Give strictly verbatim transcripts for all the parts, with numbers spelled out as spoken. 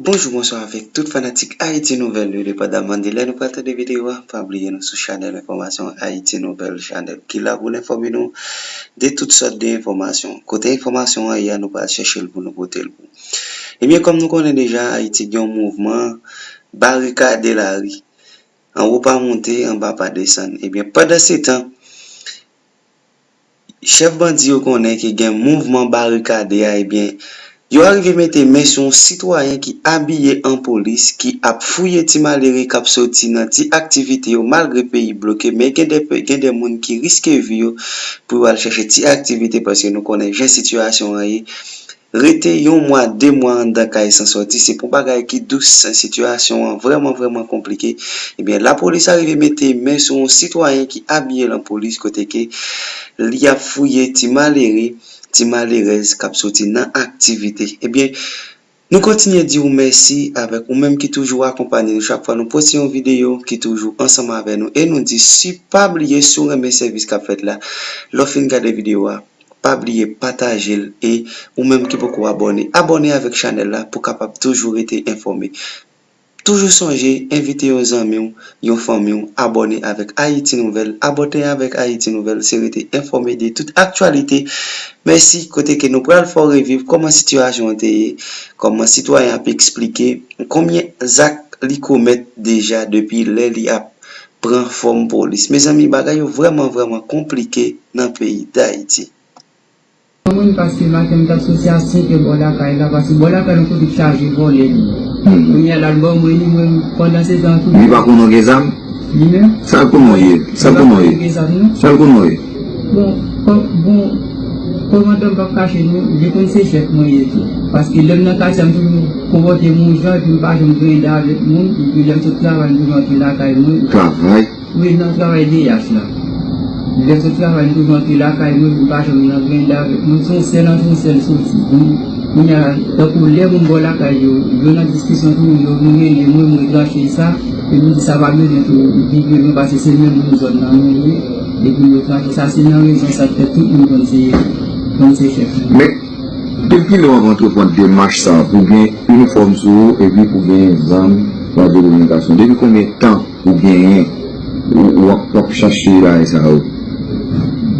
Bonjou, bonswa avèk tout fanatik Ayiti Nouvèl yo, depandaman de lè nou pral tande videyo a. Pa bliye nou sou chanèl enfòmasyon Ayiti Nouvèl, chanèl ki la pou l enfòme nou de tout sòt de enfòmasyon. Kote enfòmasyon an ye a, nou pral chèche l pou nou pote l pou. Ebyen, kòm nou konnen deja, Ayiti gen yon mouvman barikade lari. Anwo pa monte, anba pa desann. Ebyen, pandan se tan, chèf bandi yo konnen ke gen mouvman barikade a, ebyen, yo arive mete men sou yon sitwayen ki abiye an polis, ki ap fouye ti malere k ap soti nan ti aktivite yo, malgre peyi bloke, men gen de, gen de moun ki riske vi yo pou yo al chèche ti aktivite, paske nou konnen jan sitiyasyon an ye. Rete yon mwa, de mwa anndan kay san sòti, se pa yon bagay ki dous, sitiyasyon an vrèman, vrèman konplike. Ebyen, lapolis arive mete men sou yon sitwayen ki abiye lan polis, kote ke li ap fouye ti malere, ti malerèz k ap soti nan aktivite. Ebyen, nou kontinye di w mèsi avèk ou menm ki toujou akonpanye nou chak fwa nou poste yon videyo, ki toujou ansanm avè nou, e nou di si, pa bliye, si w renmen sèvis k ap fèt la, lè w fin gade videyo a, pa bliye pataje l, e ou menm ki poko abòne, abòne avèk chanèl la pou kapab toujou rete enfòme. Toujou sonje envite yon zanmi w, yon fanmi w, abòne avèk Ayiti Nouvèl. Abòne avèk Ayiti Nouvèl, se rete enfòme de tout aktyalite. Mèsi, kote ke nou pral fè w reviv kòman sitiyasyon an te ye, kòman sitwayen ap eksplike konbyen zak li komèt deja depi lè li ap pran fòm polis. Mezanmi, bagay yo vrèman, vrèman konplike nan peyi Dayiti. Mwen, paske maten m t ap soti a senk è bò lakay la, paske bò lakay nou kote k chaje vòlè li. Kounye a, l al ban mwen li, mwen, pandan se tan tou. Li pa konn ou gen zam? Li menm? Sa l konn ou ye? Sa l konn ou ye? Li pa konn ou gen zam, non. Sa l konn ou ye? Bon, kò-, bon, kòmandan, m p ap kache nou, li konn se chèf mwen ye tou. Paske lè m nan katye a, m toujou konpòte m yon jan, epi m pa janm grende avèk moun, epi lè m sot travay, m toujou antre lakay mwen. Travay? Wi, nan travay D H la. Lè m sot travay, m toujou antre lakay mwen, m pa janm nan grende avèk moun. Se yon sèl antre, yon sèl soti. Kounye a, tankou lè moun bò lakay yo, yo nan diskisyon tou, yo vin rele mwen, mwen tranche sa, epi m di sa pa bezwen tou vibwe mwen, paske se menm moun zòn nan nou ye, epi yo tranche sa, se nan rezon sa k fè tout moun konn se, konn se chèf mwen. Men, depi kilè w ap antreprann demach sa a pou gen inifòm sou ou epi pou gen zam, radyo kominikasyon? Depi konbyen tan ou genyen, ou, w ap, w ap chache bagay sa yo?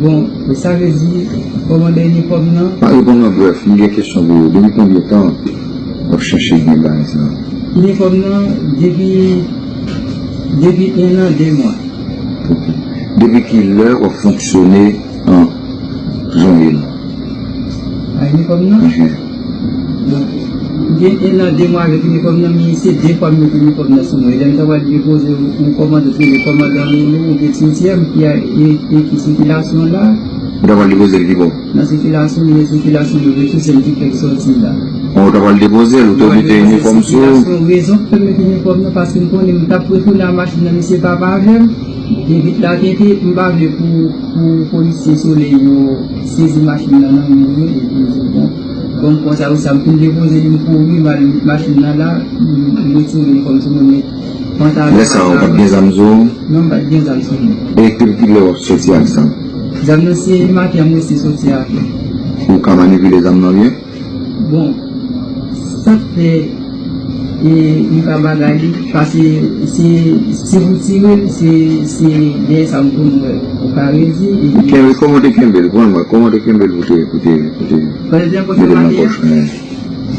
Bon, sa vle di, kòmandan, inifòm nan? Pa reponn mwen brèf, m gen kesyon pou ou. Depi konbyen tan w ap chache gen bagay sa yo? Inifòm nan, depi, depi en an, de mwa. Ok. Depi kilè w ap fonksyone an, jan w ye la? A, inifòm nan? Mhm. Bon, gen en an, de mwa avèk inifòm nan, men se de fwa m mete inifòm nan sou mwen. Lè m ta pral depoze yon kòmand, kòmandan Lolo, oubyen T T M, ki a, e, e ki sikilasyon la. Ou ta pral depoze l ki bò? Nan sikilasyon, men sikilasyon yo, se sèl ki fèk sòti la. Bon, ou ta pral depoze l, ou te oblije mete inifòm sou ou? Sikilasyon, rezon k fè m mete inifòm nan, paske m konnen m t ap retounen ak machin nan, misye pa avè m. Gen vit la tenten, m pa vle pou, pou polisye Solèy yo sezi machin nan nan men mwen, epi m di, bon, bon, m konsa, wi, sa m fin depoze li, m kouri, m al met machin nan la, m, m retire inifòm sou mwen, m met pantalon. Lè sa a, ou pa t gen zam sou ou? Non, m pa t gen zam sou mwen. E depi kilè w ap soti ak zam? Zam nan se maten an m resi soti avè l. Ou ka manipile zam nan byen? Bon, sa k fè, e, li pa bagay li, paske se, se pou tire l, se, se dèyè sa m konn wè. Ou ka redi, epi. Kenbe, kòman w te kenbe l? Kòman, kòman w te kenbe l pou te, pou te, pou te mete l nan pòch?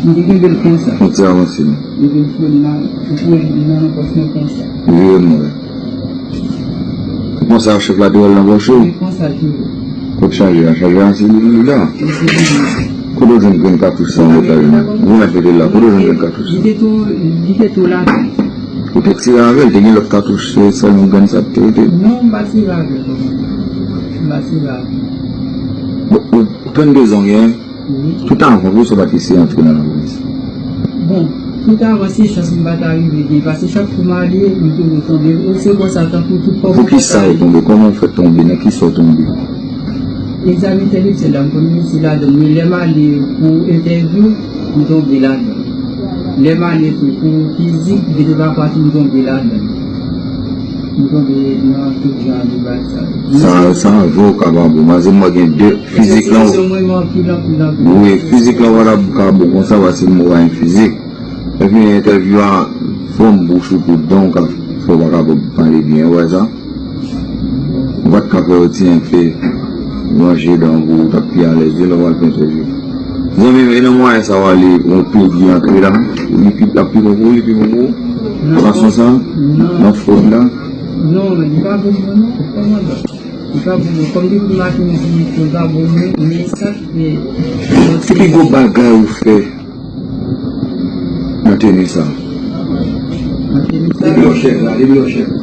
Mwen te kenbe l konsa. Yon ti avanse non. Epi m foure l nan, m foure l nan pòch mwen konsa. Vire m wè. Ou konsa chèf la te wè l nan pòch ou? Wi, konsa l te wè. Kot chaje a? Chaje a se li la. Wi, se li menm. Kote w jwenn grenn katouch sa nan chaje a? Ou mèt mete l la. Kote w jwenn grenn katouch sa? Li te tou, li te tou ladan. Ou te tire avè l, te gen lòt katouch, se sèl yon grenn sa k te rete? Non, m pa tire avè l. M pa tire avè l. Bon, ou, ou trannde zan w genyen? Wi. Tout avan, poukisa w pa t eseye antre nan lapolis? Bon, tout avan, se chans m pa ta rive gen, paske chak kou m ale, m toujou tonbe. Se konsa, tankou tout kòm. Poukisa w tonbe? Kòman w fè tonbe? Nan kisa w tonbe? Egzamen entèlektyèl la, m konn reyisi ladan l, men lè m ale pou entèvyou, m tonbe ladan l. Lè m ale tou pou fizik, gen de pafwa tou m tonbe ladan l. M tonbe nan tout jan de bagay sa yo. Sa, sa yon jou ou ka pa bon. Paske mwen gen de fizik lan. Wi, fizik lan w pa ta ka bon konsa paske mwen pa gen fizik. Epi entèvyou a, fòm bouch ou pou dan w ka fè w pa kapab pale byen, ou wè sa? Ou pa t ka fè yo ti enpe ranje dan w pou ou t ap pi alèz wi lè w al fè entèvyou. Zanmi m, e nan mwayen sa w ale yon pedi antre la, li pi, l ap pi bon pou ou, li pi bon pou ou? Fason sa, nan fwod la? Non, li pa bon pou mwen non, kòmandan. Li pa bon, kòm depi maten mwen fini konn pa bon mwen, men sa ki. Ki pi gwo bagay ou fè nan teni sa? Nan teni sa. Depi yon chèf la, depi yon chèf.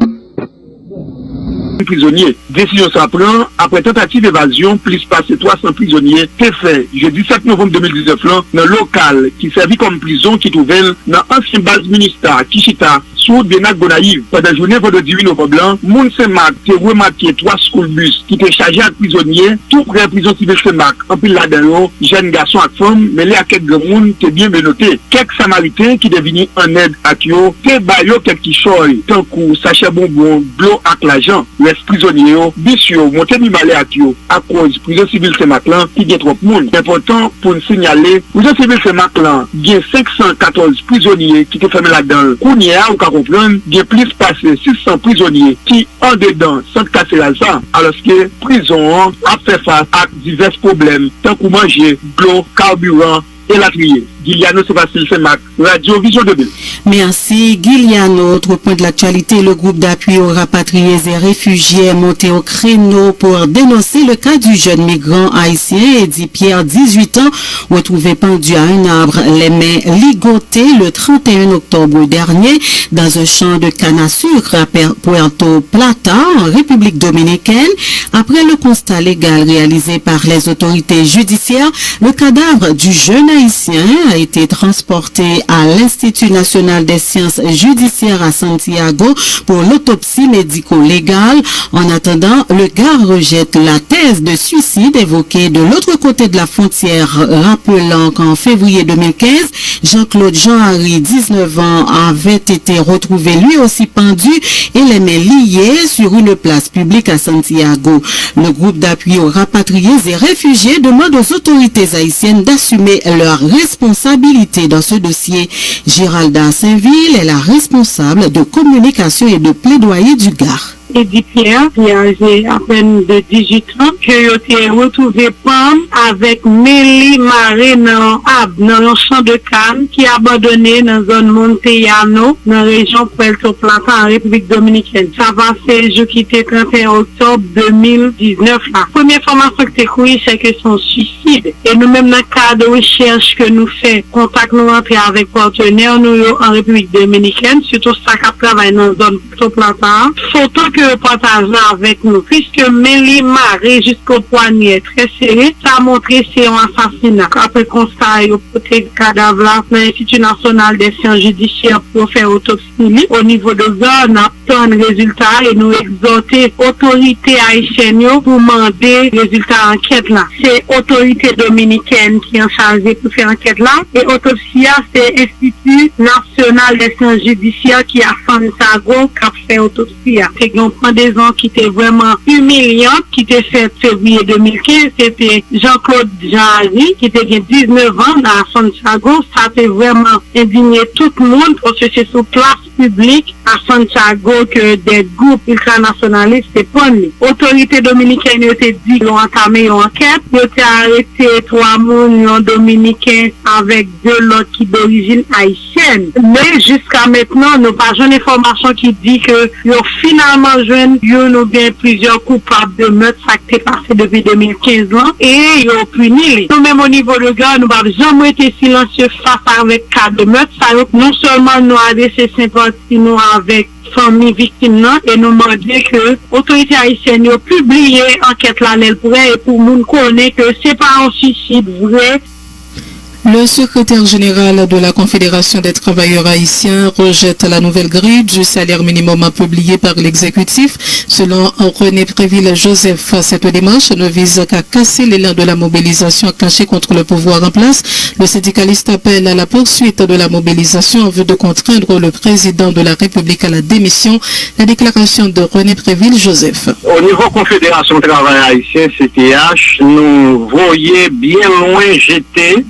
Prizonye. Desizyon sa pran apre tantativ evazyon plis pase twa san prizonye te fè jedi sèt novanm de mil diznèf lan nan lokal ki sèvi kòm prizon ki twouve l nan ansyen baz Minista ki chita sou wout Byenak Gonayiv. Pandan jounen vandredi uit novanm lan, moun Senmak te remake twa skoul bis ki te chaje ak prizonye tou prè prizon sivil Senmak. Anpil ladan yo, jèn gason ak fanm, mele ak kèk granmoun, te byen menote. Kèk Samariten ki te vini an èd ak yo te ba yo kèk kichòy, tankou sachè bonbon, dlo ak lajan. Rès prizonye yo, bis yo, monte ni m ale ak yo. Akoz prizon sivil Senmak lan ki gen twòp moun. Enpòtan pou n sinyale, prizon sivil Senmak lan gen senk san katòz prizonye ki te fèmen ladan l. Kounye a, ou ka konprann, gen plis pase sis san prizonye ki andedan sant kaseral sa, alòske prizon an ap fè fas ak divès pwoblèm, tankou manje, dlo, kabiran, elatriye. Gilyano Sebasil Senmak, Radyo Vizyon de mil. Merci, Giuliano. Autre point de l'actualité, le groupe d'appui aux rapatriés et réfugiés est monté au créneau pour dénoncer le cas du jeune migrant haïtien Eddy Pierre, dix-huit ans, retrouvé pendu à un arbre, les mains ligotées le trente et un octobre dernier dans un champ de canne à sucre à Per-, Puerto Plata, en République dominicaine. Après le constat légal réalisé par les autorités judiciaires, le cadavre du jeune haïtien a été transporté à l'Institut national des sciences judiciaires à Santiago pour l'autopsie médico-légale. En attendant, le GARR rejette la thèse de suicide évoquée de l'autre côté de la frontière, rappelant qu'en février deux mille quinze, Jean-Claude Jean-Harry, dix-neuf ans, avait été retrouvé lui aussi pendu et les mains liées sur une place publique à Santiago. Le groupe d'appui aux rapatriés et réfugiés demande aux autorités haïtiennes d'assumer leurs responsabilités dans ce dossier. Géralda Sainvil est la responsable de communication et de plaidoyer du GARR. Eddy Pierre, ki aje apèn de dizuit an, ke yo te retwouve pann avèk men li mare nan yon ab, nan yon chan de kann ki abandone nan zòn Montellano, nan rejyon Puerto Plata, an Repiblik Dominikèn. Sa pase jou ki te trannteyen oktòb de mil diznèf la. Premye enfòmasyon ki te kouri, se ke se yon suisid. E nou menm, nan kad rechèch ke nou fè, kontak nou rantre avèk patnè nou yo an Repiblik Dominikèn, sitou sa k ap travay nan zòn Puerto Plata a, foto ke yo pataje avèk nou, piske men li mare jisko pwanyè, trè sere, sa montre se yon asasina. Apre konsta a, yo pote kadav la nan Institut National des Sciences Judiciaires pou yo fè otopsi li. O nivo de GARR, n ap tann rezilta a e nou egzòte otorite ayisyèn yo pou mande rezilta ankèt la. Se otorite dominikèn ki an chaje pou fè ankèt la, e otopsi a, se Institut National des Sciences Judiciaires ki a Santiago k ap fè otopsi a. Te gen yon pandezon ki te vrèman imilyan ki te fèt fevriye de mil kenz, se te Jean-Claude Jean-Harry ki te gen diznèf an nan Santiago. Sa te vrèman endinye tout moun, paske se sou plas piblik a Santiago ke de gwoup iltranasyonalis te pann li. Otorite dominikèn yo te di yo antame yon ankèt, yo te arete twa moun, yon dominiken avèk de lòt ki dorijin ayisyèn. Men jiska mentnan, nou pa jwenn enfòmasyon ki di ke yo finalman jwenn youn oubyen plizyè koupab de mèt sa k te pase depi de mil kenz lan e yo pini li. Nou menm, o nivo de GARR, nou p ap janm rete silansye fas avèk ka de mèt sa yo. Non sèlman nou adrese senpati nou avèk fanmi viktim nan e nou mande ke otorite ayisyèn yo pibliye ankèt la lè l prè e pou moun konnen ke se pa yon suisid vre. Le secrétaire général de la Confédération des travailleurs haïtiens rejette la nouvelle grille du salaire minimum publiée par l'exécutif. Selon René Préville Joseph, cette démarche ne vise qu'à casser l'élan de la mobilisation cachée contre le pouvoir en place. Le syndicaliste appelle à la poursuite de la mobilisation en vue de contraindre le président de la République à la démission. La déclaration de René Préville Joseph. O nivo Konfederasyon Travay Ayisyen, C T H, nou voye byen lwen jete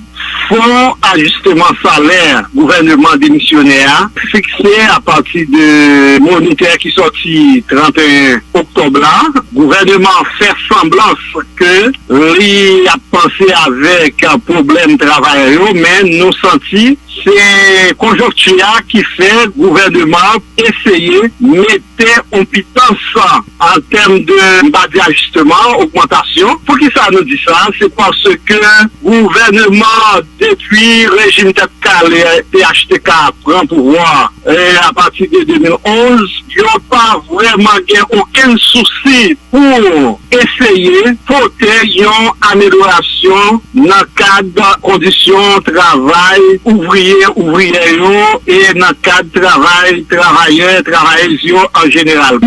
Pou ajisteman salè gouvèneman demisyonè a, fikse apati de monitè ki sòti trannteyen oktòb la, gouvèneman an fè sanblans ke li ap panse avèk pwoblèm travayè yo, men nou santi se konjonkti a ki fè gouvèneman an eseye mete yon pitans an tèm de, m pa di ajisteman, ogmantasyon. Poukisa nou di sa? Se paske gouvèneman an, depi rejim Tèt Kale, P H T K, pran pouvwa, e, apati de de mil onz, yo pa vrèman gen okenn sousi pou eseye pote yon amelyorasyon nan kad kondisyon travay ouvriye, ouvriyè yo e nan kad travay travayè, travayèz yo an jeneral.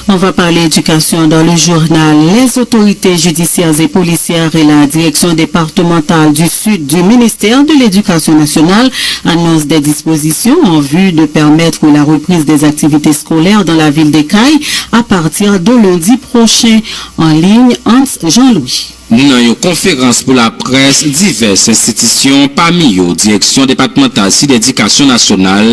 On va parler éducation dans le journal. Les autorités judiciaires et policières et la direction départementale du sud du ministère de l'Éducation nationale annoncent des dispositions en vue de permettre la reprise des activités scolaires dans la ville des Cayes à partir de lundi prochain. En ligne, Hans Jean-Louis. Nan yon konferans pou laprès, divès enstitisyon, pami yo Direksyon Depatmantal Sid Edikasyon Nasyonal,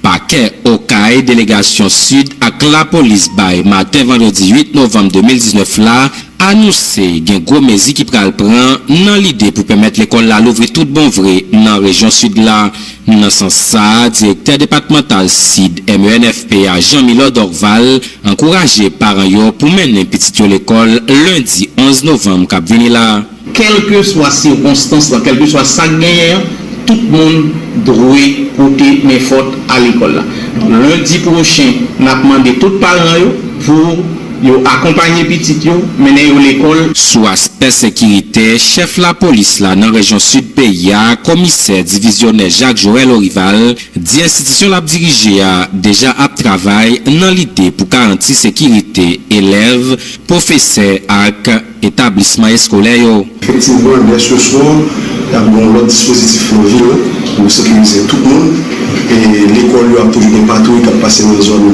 Pakè Okay, delegasyon Sid ak lapolis bay maten vandredi uit novanm de mil diznèf la, anonse gen gwo mezi ki pral pran nan lide pou pèmèt lekòl la louvri tout bon vre nan rejyon Sid la. Nan sans sa a, direktè depatmantal Sid M E N F P a, Jean Milor Dorval, ankouraje paran yo pou mennen pitit yo lekòl lendi onz novanm k ap vini la. Kèlkeswa sikonstans lan, kèlkeswa sa k genyen an, tout moun dwe pote men fòt a lekòl la. Lendi pwochen, n ap mande tout paran yo pou yo akonpanye pitit yo, mennen yo lekòl. Sou aspè sekirite, chèf lapolis la nan rejyon sid peyi a, komisè divizyonè Jacques Joël Orival, di enstitisyon l ap dirije a deja ap travay nan lide pou garanti sekirite elèv, pwofesè ak etablisman eskolè yo. Efektivman, dè se swa, y ap gen yon lòt dispozitif nan vil la pou sekirize tout moun. E lekòl yo ap toujou gen patwouy k ap pase nan zòn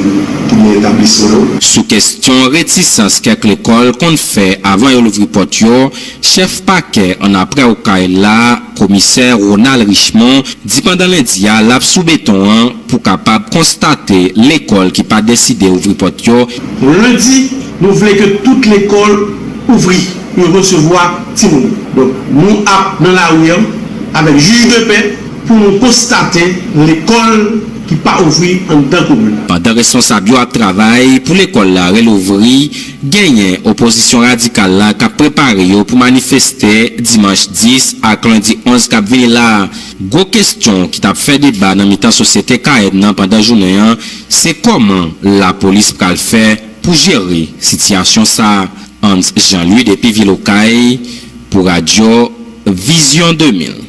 ki gen etablisman yo. Sou kesyon retisans kèk lekòl konn fè avan yo louvri pòt yo, chèf pakè annapre Okay la, komisè Ronald Richemond, di pandan lendi a, l ap sou beton an pou kapab konstate lekòl ki pa deside ouvri pòt yo. Lendi, nou vle ke tout lekòl ouvri pou yo resevwa timoun yo. Donk, nou ap nan lari an avèk jij de pè pou nou konstate lekòl ki pa ouvri anndan komin. Pandan responsab yo ap travay pou lekòl la relouvri, genyen opozisyon radikal la k ap prepare yo pou manifeste dimanch dis ak lendi onz k ap vini la. Gwo kesyon ki t ap fè deba nan mitan sosyete kayèn nan pandan jounen an, se kòman lapolis pral fè pou jere sitiyasyon sa a. Hans Jean Louis depi vil Okay pou radyo Vizyon de mil.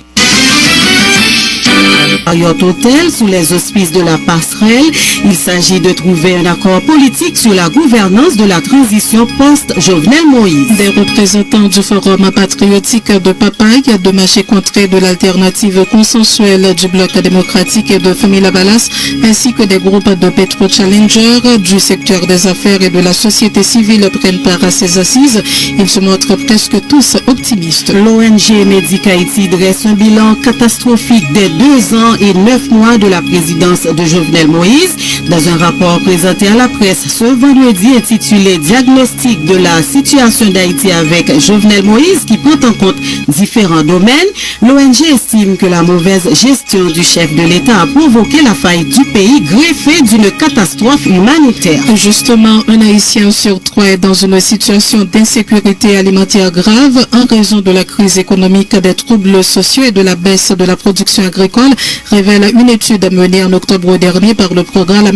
Marriott Hotel, sous les auspices de la Passerelle, il s'agit de trouver un accord politique sur la gouvernance de la transition post-Jovenel Moïse. Des représentants du Forum patriotique de Papay, de Maché Contrée de l'Alternative Consensuelle, du Bloc Démocratique et de Famille Lavalas, ainsi que des groupes de Petro Challenger, du secteur des affaires et de la société civile prennent part à ces assises. Ils se montrent presque tous optimistes. L'O N G Medic Haïti dresse un bilan catastrophique des deux ans et neuf mois de la présidence de Jovenel Moïse. Dans un rapport présenté à la presse ce vendredi intitulé Diagnostic de la situation d'Haïti avec Jovenel Moïse, qui prend en compte différents domaines, l'O N G estime que la mauvaise gestion du chef de l'État a provoqué la faillite du pays, greffée d'une catastrophe humanitaire. Justement, un Haïtien sur trois est dans une situation d'insécurité alimentaire grave en raison de la crise économique, des troubles sociaux et de la baisse de la production agricole, révèle une étude menée en octobre dernier par le programme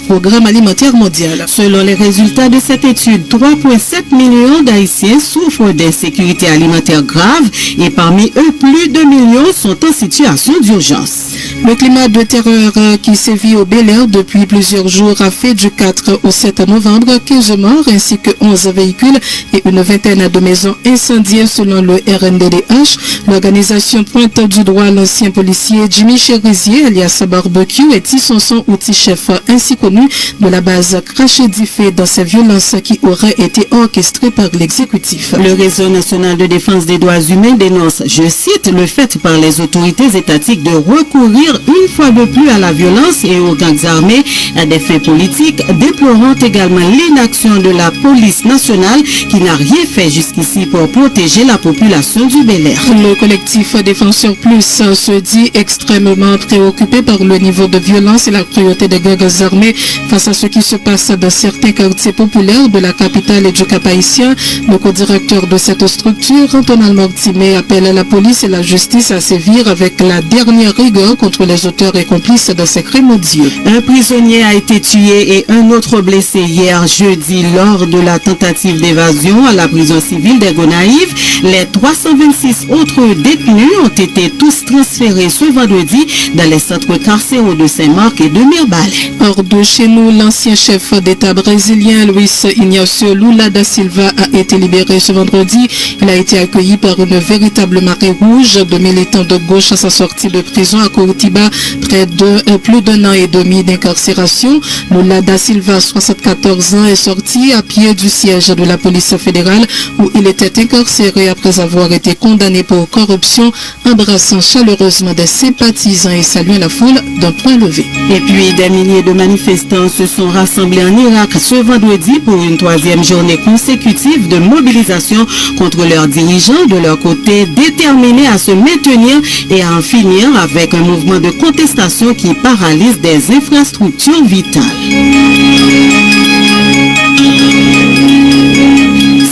programme alimentaire mondial. Selon les résultats de cette étude, trois virgule sept millions d'Haïtiens souffrent d'insécurité alimentaire grave et parmi eux, plus d'un million sont en situation d'urgence. Le climat de terreur qui sévit au Bel Air depuis plusieurs jours a fait du quatre au sept novembre quinze morts ainsi que onze véhicules et une vingtaine de maisons incendiées selon le R N D D H. L'organisation pointe du doigt l'ancien policier Jimmy Chérizier, alias Barbecue, et Ti Sonson ou Ti Chef, ainsi connu de la base Cracher du Feu dans ces violences qui auraient été orchestrées par l'exécutif. Le Réseau national de défense des droits humains dénonce, je cite, le fait par les autorités étatiques de recourir une fois de plus à la violence et aux gangs armés à des fins politiques, déplorant également l'inaction de la police nationale qui n'a rien fait jusqu'ici pour protéger la population du Bel Air. Le collectif Défenseurs Plus se dit extrêmement préoccupé par le niveau de violence et la cruauté des gangs armés face à ce qui se passe dans certains quartiers populaires de la capitale et du Cap-Haïtien. Le co-directeur de cette structure, Tonal Mortimé, appelle la police et la justice à sévir avec la dernière rigueur contre les auteurs et complices de ces crimes odieux. Un prisonnier a été tué et un autre blessé hier jeudi lors de la tentative d'évasion à la prison civile des Gonaïves. Les trois cent vingt-six autres détenus ont été tous transférés ce vendredi dans les centres carcéraux de Saint-Marc et de Mirbalais. Hors de chez nous, l'ancien chef d'État brésilien Luiz Inácio Lula da Silva a été libéré ce vendredi. Il a été accueilli par une véritable marée rouge de militants de gauche à sa sortie de prison à Curitiba, près de euh, plus d'un an et demi d'incarcération. Lula da Silva, soixante-quatorze ans, est sorti à pied du siège de la police fédérale où il était incarcéré après avoir été condamné pour corruption, embrassant chaleureusement des sympathisants et saluant la foule d'un poing levé. Et puis, des milliers de manifestants se sont rassemblés en Irak ce vendredi pour une troisième journée consécutive de mobilisation contre leurs dirigeants, de leur côté déterminés à se maintenir et à en finir avec un mouvement de contestation qui paralyse des infrastructures vitales.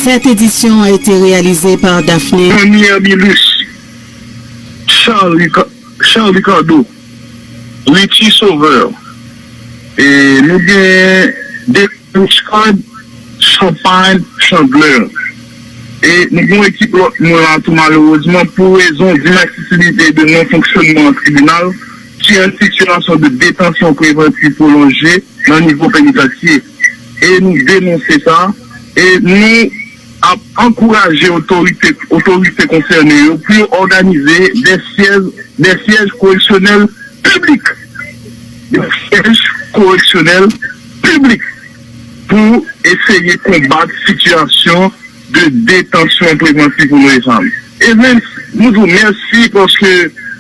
Cette édition a été réalisée par Daphné. Fanmi Herbilus, Charles Rica- Charles Ricardo, Richie Sauveur, e nou gen Denis Card, Champagne, Chandler. E nou gen yon ekip lòt moun la tou, malerezman, pou rezon d'inaccessibilité et de non-fonctionnement tribunal, ki an sitiyasyon de détention préventive prolongée nan nivo penitansye. E nou denonse sa, e nou ap ankouraje otorite, otorite konsène yo pou yo òganize des sièges, des sièges correctionnels publics. Des sièges correctionnels publics pou eseye konbat sitiyasyon de détention préventive prolongée sa. Evens, nou di w mèsi paske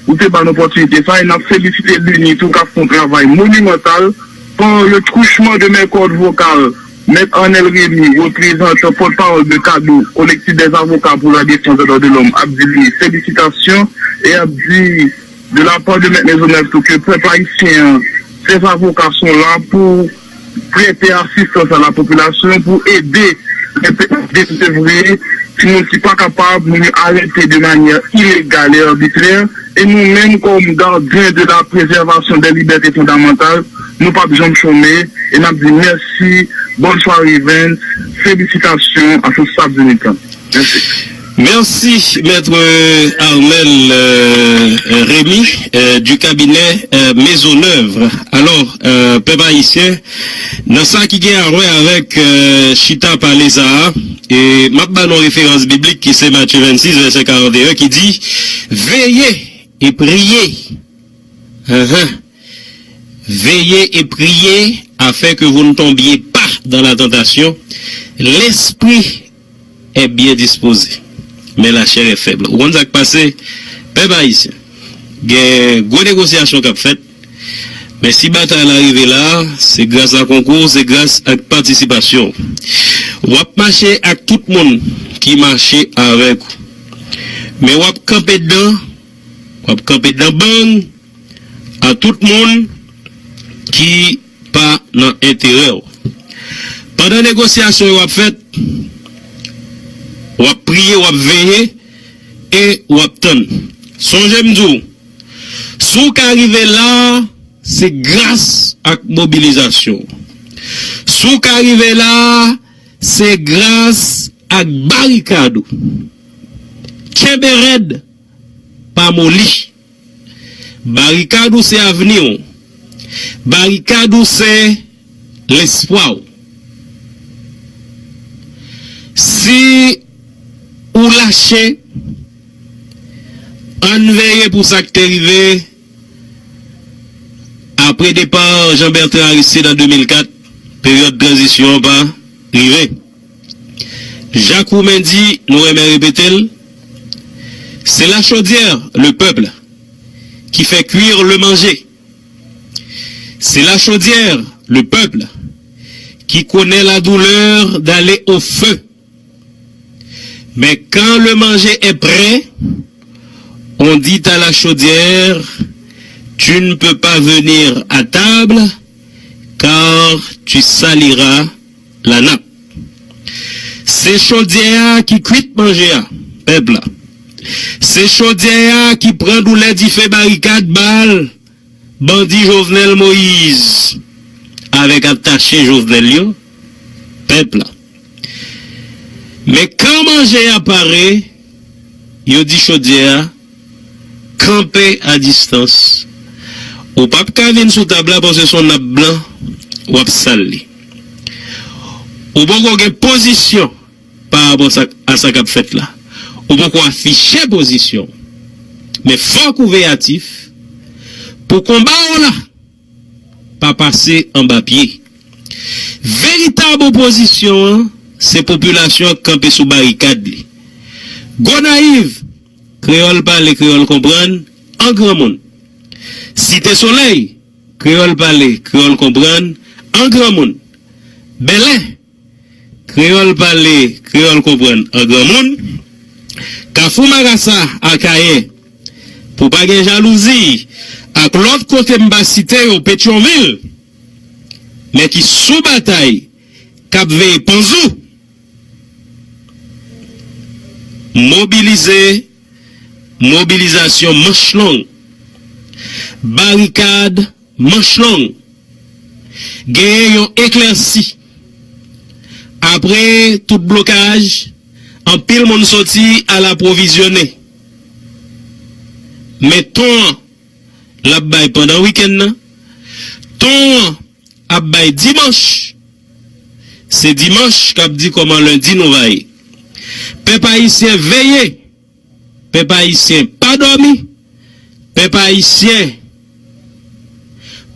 ou te ba n opòtinite sa e n ap felisite l'UNIT tou k ap fè yon travay monumental par le truchement de mes cordes vocales. Mèt Arnel Rémy, reprezantan pòtpawòl de CADHO, Collectif des avocats pour la défense des droits de l'homme, ap di li felisitasyon e ap di de la part de Mèt Maisonneuve tou ke pèp ayisyen an, ses avocats sont là pour prêter assistance à la population, pou ede les désœuvrés, timoun ki pa kapab, moun yo arete de manière illégale et arbitraire. E nou menm, kòm gardien de la préservation des libertés fondamentales, nou p ap janm chome e n ap di mèsi. Bonne soirée, Evens. Félicitations à tout staff de l'UNIT. Mèsi. Merci, Maître Arnel euh, Rémy euh, du cabinet euh, Maisonneuve. Alors, euh, peuple haïtien, dans ça qui gagne à voir avec euh, Chita Palesa, et m'a donné une référence biblique qui c'est Matthieu vingt-six, verset quarante et un, qui dit, veillez et priez. Uh-huh. Veillez et priez afin que vous ne tombiez pas dans la tentation. L'esprit est bien disposé, mais la chair est faible. Ou konn sa k pase, pèp ayisyen? Gen gwo negosyasyon k ap fèt, men si batay la rive la, se gras a konkou, se gras ak patisipasyon. W ap mache ak tout moun ki mache avèk ou. Men w ap kanpe dan, w ap kanpe dan bang a tout moun ki pa nan enterè w. Pandan negosyasyon yo ap fèt, w ap priye, w ap veye e w ap tann. Sonje m di w, si w ka rive la, se gras ak mobilizasyon w. Si w ka rive la, se gras ak barikad ou. Kenbe rèd, pa moli. Barikad ou se avni w. Barikad ou se lespwa w. Si ou lache, ann veye pou sa k te rive apre depa Jean Bertrand Aristide an de mil kat, peryòd tranzisyon an pa rive. Jacques Roumain di, nou renmen repete l, c'est la chaudière, le peuple, qui fait cuire le manger. C'est la chaudière, le peuple, qui connaît la douleur d'aller au feu. Mais quand le manger est prêt, on dit à la chaudière, tu ne peux pas venir à table, car tu saliras la nappe. Se chodyè a ki kwit manje a, pèp la. Se chodyè a ki pran doulè dife barikad bal bandi Jovenel Moïse avèk atache Jovenel yo, pèp la. Men kan manje a pare, yo di chodyè a, kanpe a distans. Ou p ap ka vin sou tab la paske se yon nap blan w ap sal li. Ou poko gen pozisyon pa rapò sa, a sa k ap fèt la. Ou poko afiche pozisyon w. Men fòk ou veyatif pou konba w la pa pase anba pye. Veritab opozisyon an, se popilasyon an k kanpe sou barikad li. Gonayiv, kreyòl pale, kreyòl konprann, an granmoun. Site Solèy, kreyòl pale, kreyòl konprann, an granmoun. Bèlè, kreyòl pale, kreyòl konprann, an granmoun. Kafou Marasa, Akayè, pou pa gen jalouzi, ak lòt kote m pa site yo, Petyonvil, men ki sou batay, k ap veye Panzou. Mobilize, mobilizasyon manch long. Barikad manch long. Genyen yon eklèsi. Apre tout blokaj, anpil moun soti al apwovizyone. Men ton an, l ap bay pandan wikenn nan. Ton an ap bay dimanch. Se dimanch k ap di kòman lendi nou va ye. Pèp ayisyen veye. Pèp ayisyen pa dòmi. Pèp ayisyen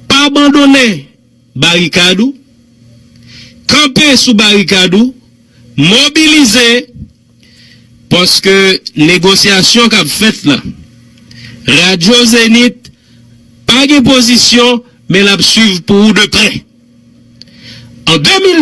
pa abandonnen barikad ou. Kanpe sou barikad ou. Mobilize. Paske negosyasyon k ap fèt la, Radyo Zenith pa gen pozisyon, men l ap swiv pou ou de prè. An de mil